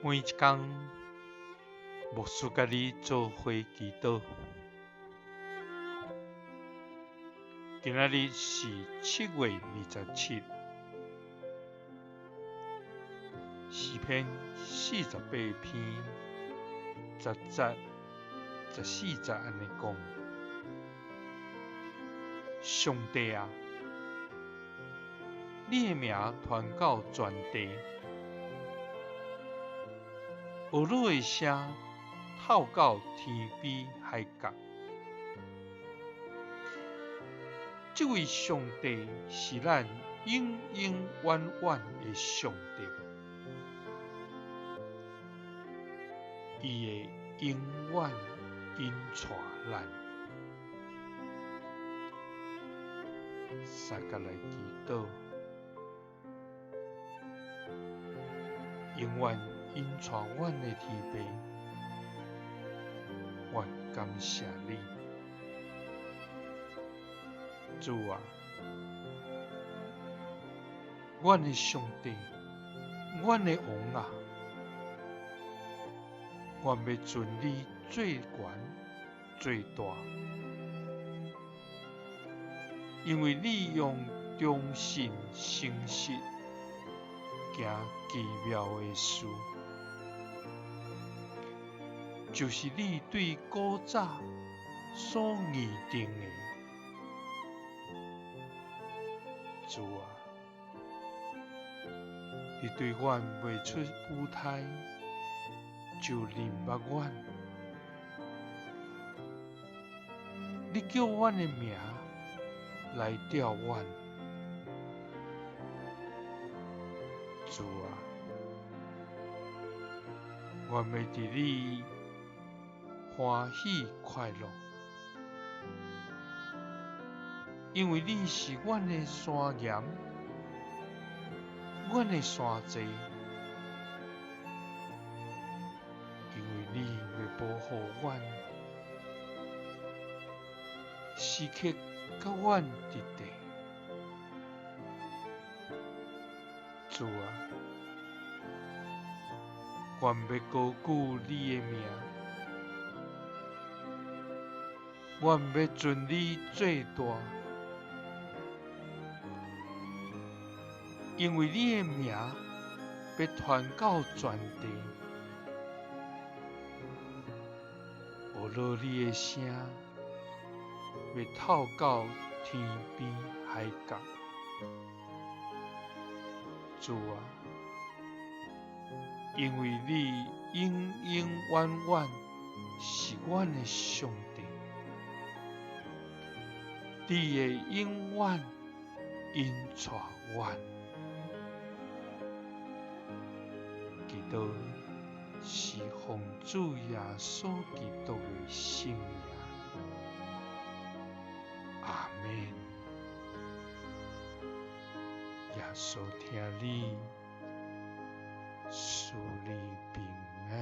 每一工，牧師佮你做伙祈禱。今仔日是7月27，詩篇48篇10節14節按呢講：上帝啊，你的名傳到全地。呵咾的聲透到天邊海角。這位上帝是咱永永遠遠的上帝，伊會永遠引帶咱。相佮來祈禱，永遠引帶阮的天父，阮感謝你，主啊，阮的上帝，阮的王啊，阮欲尊你做懸做大，因為你用忠信誠實行奇妙的事，就是你對古早所擬定的。主啊，你對阮未出母胎就認捌阮，你叫阮的名來召阮。主啊，阮欲佇你歡喜快樂，因為你是阮的山岩，阮的山寨，因為你欲保護阮，時刻佮阮佇佇。主啊，阮欲高舉你的名，阮欲尊你做大，因為你的名欲傳到全地，呵咾你的聲欲透到天邊海角。主啊，因為你永永遠遠是阮的上帝，你會永遠引帶阮。祈禱是奉主耶穌基督的聖名，阿們。耶穌疼你，賜你平安。